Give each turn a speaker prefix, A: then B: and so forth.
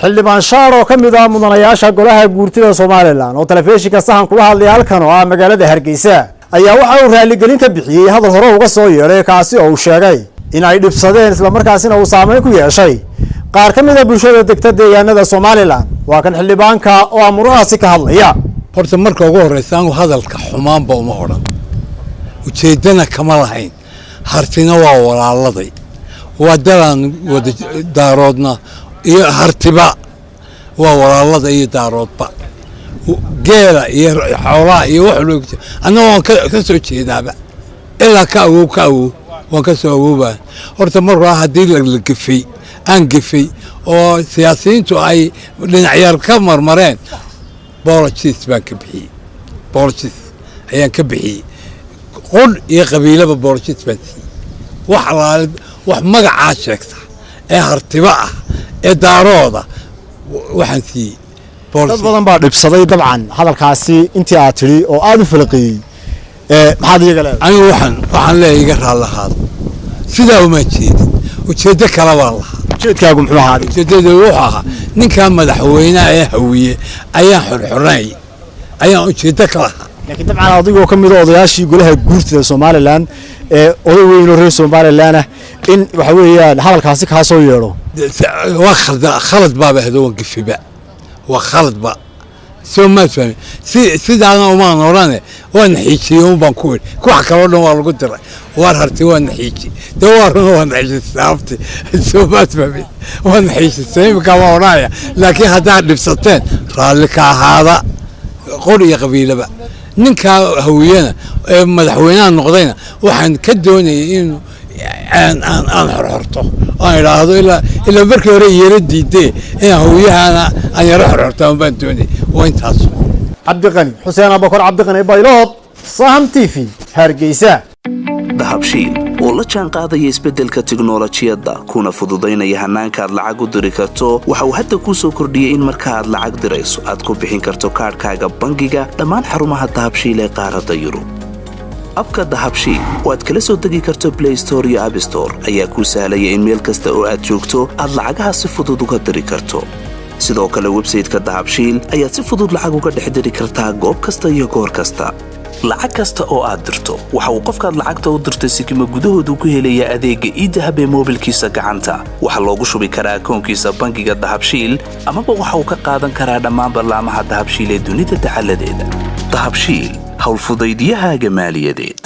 A: Xildhibaan Shaar oo ka mid ah mudanayaasha golaha guurtida Somaliland oo telefishinka Sahan kula hadlaya halkan oo ah magaalada Hargeysa ayaa waxa uu raaligelin ka bixiyey hadal hore uga soo yeedhay, kaasi oo uu sheegay in ay dhibsadeen, islamarkaasina uu saameyn ku yeeshay qaar ka mid a bulshada degta deegaanada Somaliland. Waa kan xildhibaanka oo amurahaasi ka hadlaya.
B: Horta marka ugu horreysa, anigu hadalka xumaanba uma odhan, ujeeddana kama lahayn. Hartina waa walaaladay, waa dalaan wada Daaroodna iyo Hartiba waa walaalada iyo Daaroodba, geela iyo xoolaha iyo wax loo. Annaga waan ka soo jeedaaba ilaa ka awow, ka awow waan ka soo awoobaa. Horta mar hore haddii la gefay, aan gefay oo siyaasiyiintu ay dhinacyaal ka marmareen, apologies baan ka bixiyey, apologies ayaan ka bixiyey. Qudh iyo qabiilaba apologies baan siiyey. Wax alaale wax magacaa sheegta ee Hartiba ah ee Daarooda waxaan siiyey.
A: Dad badan baa dhibsaday dabcan hadalkaasi intii aad tidhi oo aada u falaqeeyey. Maxaad iyaga leedahay?
B: Anigu waxaan leeyahay, iga raalli ahaado, sidaa umaan jeedin, ujeeddo kale baan lahaa.
A: Ujeedkaagu muxuu ahaa?
B: Ujeeddadu wuxuu ahaa ninkaa madaxweynaha ee Hawiye ayaan xorxoranay, ayaan ujeeddo ka lahaa.
A: Laakiin dabcan adigoo ka mid a odayaashii golaha guurtida Somaliland ee oday weyn oo reer Somaliland ah, in waxa weeyaan hadalkaasi kaa soo yeedho.
B: Waa khalda, khalad baaba ahdo, waan gefiba, waa khaladba, soo maad fahmi? Si sidaana umaan odhane, waa naxiijiyey un baan ku idhi. Wax kaloo dhan waa lagu diray. Waar Harti waa naxiiji dee, waa run, waa naxiijisay abti, soo maad fahmi? Waa naxiijisay imika waa odhanaya, laakiin haddaad dhibsateen, raalli ka ahaada, qor iyo qabiilaba. Ninkaa Hawiyana ee madaxweynaha noqdayna waxaan ka doonayay inuu aan xorxorto, aan idhaahdo ilaa markii hore iyara diidee inaan Hawiyahana aan yaro xorxorto baan doonayay. Waa intaas.
A: Cabdiqani Xuseen Abakor, Cabdiqani Baylood, Sahan TV, Hargeysa.
C: Dahabshiil oo la jaan qaadaya isbeddelka tiknolojiyadda kuna fududaynaya hannaanka aad lacag u diri karto, waxa uu hadda kuu soo kordhiyey in marka aad lacag dirayso aad ku bixin karto kaadhkaaga bangiga dhammaan xarumaha Dahabshiil ee qaaradda Yurub. App-ka Dahabshiil oo aad kala soo degi karto Play Store iyo App Store ayaa kuu sahlaya in meel kasta oo aad joogto aad lacagaha si fudud uga diri karto. Sidoo kale website-ka Dahabshiil ayaad si fudud lacag uga dhex diri kartaa goob kasta iyo goor kasta. Lacag kasta oo aad dirto waxa uu qofkaad lacagta u dirtay sikima gudahoodu ku helayaa adeegga eDahab ee moobilkiisa gacanta. Waxaa loogu shubi karaa akoonkiisa bangiga Dahabshiil, amaba waxa uu ka qaadan karaa dhammaan ballaamaha Dahabshiil ee dunida dacaladeeda. Dahabshiil, howlfudaydiyahaaga maaliyadeed.